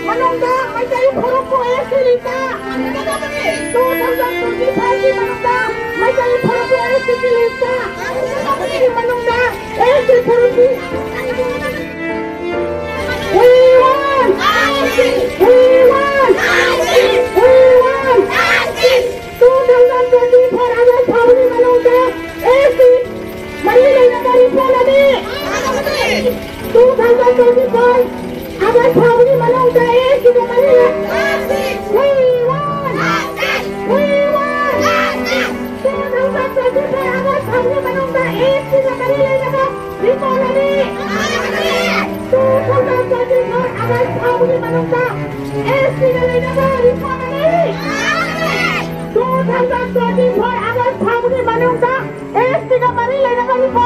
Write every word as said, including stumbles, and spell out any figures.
ꯃꯅꯨꯡꯗ ꯃꯩꯇꯩ ꯐꯨꯔꯨꯞꯄꯨ S T list, two thousand twenty ꯐꯥꯏꯚꯀꯤ ꯃꯅꯨꯡꯗ ꯃꯩꯇꯩ ꯐꯨꯔꯨꯞꯄꯨ ꯑꯦꯁ ꯇꯤꯒꯤ ꯂꯤꯁꯇ, ꯃꯅꯨꯡꯗ ꯑꯦꯁ ꯇꯤ ꯐꯨꯔꯨꯞꯀꯤ We want! We want! We want! Two thousand twenty-four August ꯐꯥꯎꯕꯒꯤ ꯃꯅꯨꯡꯗ ꯑꯦꯁ ꯇꯤ ꯃꯔꯤ ꯂꯩꯅꯕ ꯔꯤꯐꯣꯔꯝ ꯑꯅꯤ! Two thousand twenty-four August ꯐꯥꯎꯕꯒꯤ ꯃꯅꯨꯡꯗ ꯑꯦꯁ ꯇꯤꯒ ꯃꯔꯤ ꯂꯩ-, We want! We want! Two thousand twenty-four August ꯐꯥꯎꯕꯒꯤ ꯃꯅꯨꯡꯗ ꯑꯦꯁ ꯇꯤꯒ ꯃꯔꯤ ꯂꯩꯅꯕ ꯔꯤꯐꯣꯔꯝ ꯑꯅꯤ! Two thousand twenty-four August ꯐꯥꯎꯕꯒꯤ ꯃꯅꯨꯡꯗ ꯑꯦꯁ ꯇꯤꯒ ꯂꯩꯅꯕ ꯔꯤꯐꯣꯔꯝ ꯑꯅꯤ! Two thousand twenty-four August ꯐꯥꯎꯕꯒꯤ ꯃꯅꯨꯡꯗ ꯑꯦꯁ ꯇꯤꯒ ꯃꯔꯤ ꯂꯩꯅꯕ ꯔꯤꯐꯣꯔꯝ